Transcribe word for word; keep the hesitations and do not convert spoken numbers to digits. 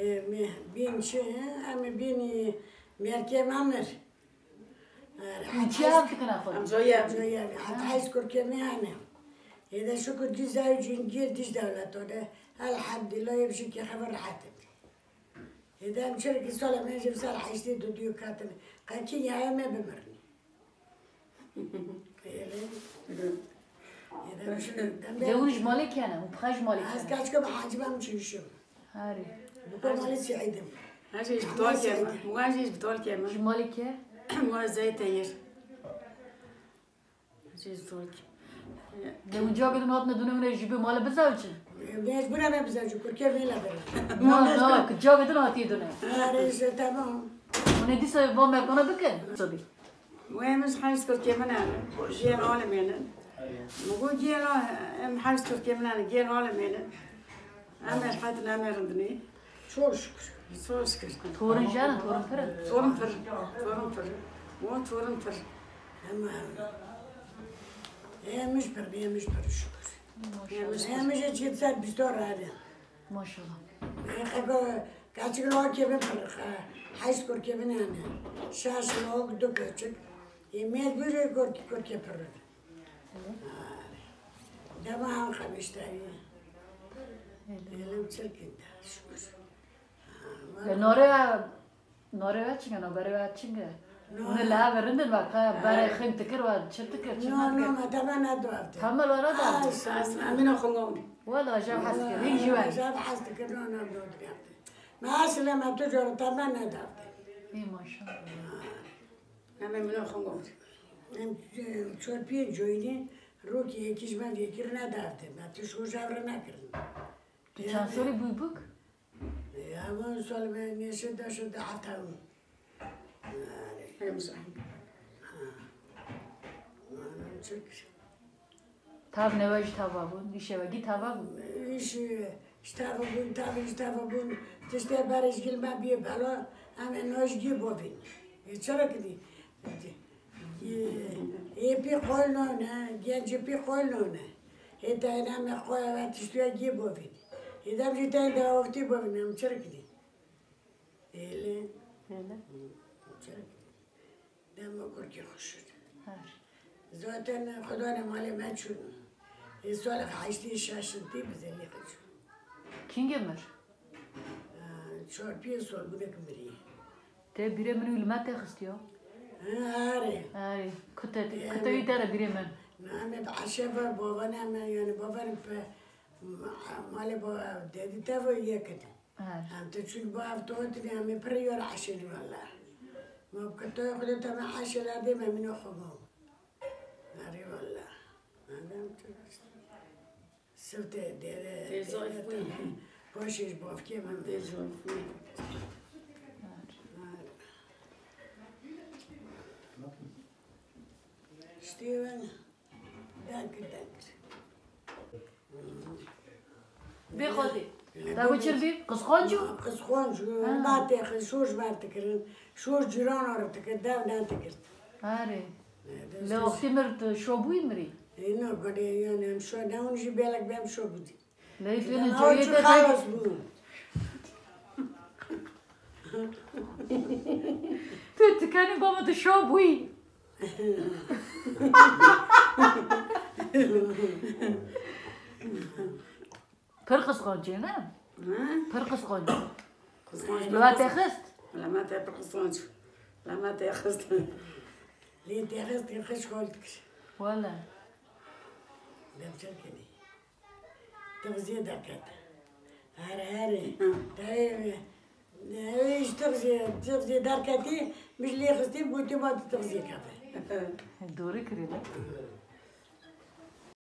Em bîn çi, em bînî mêrkê me mir. Em çi ev dikine xwe? Em coyê ev. Coyê ev. Heta heyş kurkê me hene. Êde şukur dî zewcîn gir dîş dewleto de. Elhamdülillah, yê bijî kê xeber rehet im. Êde em çirkî sola me jî ser heştê du diyo katin. Qekî ya em ê bimirin. Êde em çirkî, em De hûn ji malê kene? Hûn pixwe ji malê kene? Ez kaçka bi hacî bam çûşim. Harî. Bi ko malê Seîdim. Ez jî ji Ama Bitolkê me. Seîdim. Wan jî ji Bitolkê me. Ji malê kê? Wan Zeyteyir. Ez jî ji Bitolkê. De hûn cagê din hatine dûne hûn ê ji bi malê bizewicin? Mecbûr em ê bizewicin, kurkê vê le birin. Na, na, ki cagê din hatiye dûne. Harî, ji, tamam. Hûn ê dîsa van merkana bikin. Tabii. Wê min ji hej kurkê min e. Gêl olimê ne. Min got gêl o-, em hej kurkê min e, gêl olimê ne. Em ê rehet in, em ê rindinê. Çok şükür. Çok şükür. Torun jana, torun pir. Torun pir. Torun pir. O torun pir. Ama em, em iş pir, em iş pir şükür. Maşallah. Em iş çift ser bîst rade. Maşallah. Xeko, kaçik lokê min pir, e, heşt kurkê min hene. Şeş lok, du keçik. Ê mecbûrê kurk-, kurkê pir. Dema han qemiştayî. Elim çirkin de, şükür. E, nare, nare ve çinge, nabere ve çinge. Hûn ê li hev rindin ve qe berê xing dikir ve çi dikir, çi No, no, nadikir? Me tebe nedav de. Hemel we nedav de? Ay, sağ ol. Emîna xwe got. Wela, jev hez dikir, hîn jî we. Jev hez dikir, no, no, no, dikir. Me esile me tu cara tebe nedav de. Ê maşallah. Em ê mina xwe got. Em, e, çor pênc coyînê rokê yekî ji me vekir nedav de. Me tu şûr jev re nekirin. Tu çend solî bûyî bûk? Ya, bu sol me neşe de şu da hafta. Hem zahmet. Ha. Anam çok. Tav newe ji tava bûn, îşevegî tava bûn. Îş, e, ji tava bûn, tav ji tava bûn. Tiştê berê ji gil me bîye bela, em ê no ji gî bovîn. E, çira kidî? Ê pî qol none, gencê pî qol none. Ê teyna me xwe ve tiştuya gî bovîn. Ê dem jî teyna de wextî bovîn, em çirk dî. Êlê. Êlê. Çirk dî. Dem me kurkê xwe şût. Her. Zaten xudanê malê me çûn. Ê salek heştê şeş tî bi zelî xwe çûn. Kîngê mir? Çar pênc sal bûne ki mirî. Te bîrê min û li me te xistiya? Erê. Erê. Kute, kute wî te re bîrê min. Em ê bi eşe ve bavan em ê, yani bavan pe malê ba dedî te ve yek in. Erê. Em te çûn ba ev totin em ê pir yar eşelî valla. Ma bi kute xwe de te me eşela dê me mîna xwe ma. Erê valla. Em Sifte dere, Tê zayıf dere bûyî. Paşê ji bavkê min Tê zayıf bûyî. Ştê wen dengir dengir. Bê xwedê. Te ku çir bî? Qisqanc û? Qisqanc û. Ha. Latê xwe şor ji ber dikirin. Şor cîran re dikir, dev ne dikir. Erê. Li wextî mir tu şo bûyî mirî? Ê, no, gulê, yani, em şo ne, hûn jî belek bem şo bûdî. Lê tu ne coyê te xelas bû. Tu tikenî baba tu şo bûyî. Pir qisqancê ne? Hı? Pir qisqancê. Qisqanc Li we te xist? Li me te pir qisqanc. Li me te xist. Lê te xist, te xist xol dikir. Wele. Dem çer kenî. Tixziyê derket. Here, here. Hı. Te, e, ji tixziyê, tixziyê derketî, min ji lê xistî, gotî ma tu tixziyê keve. Dorê kirî ne?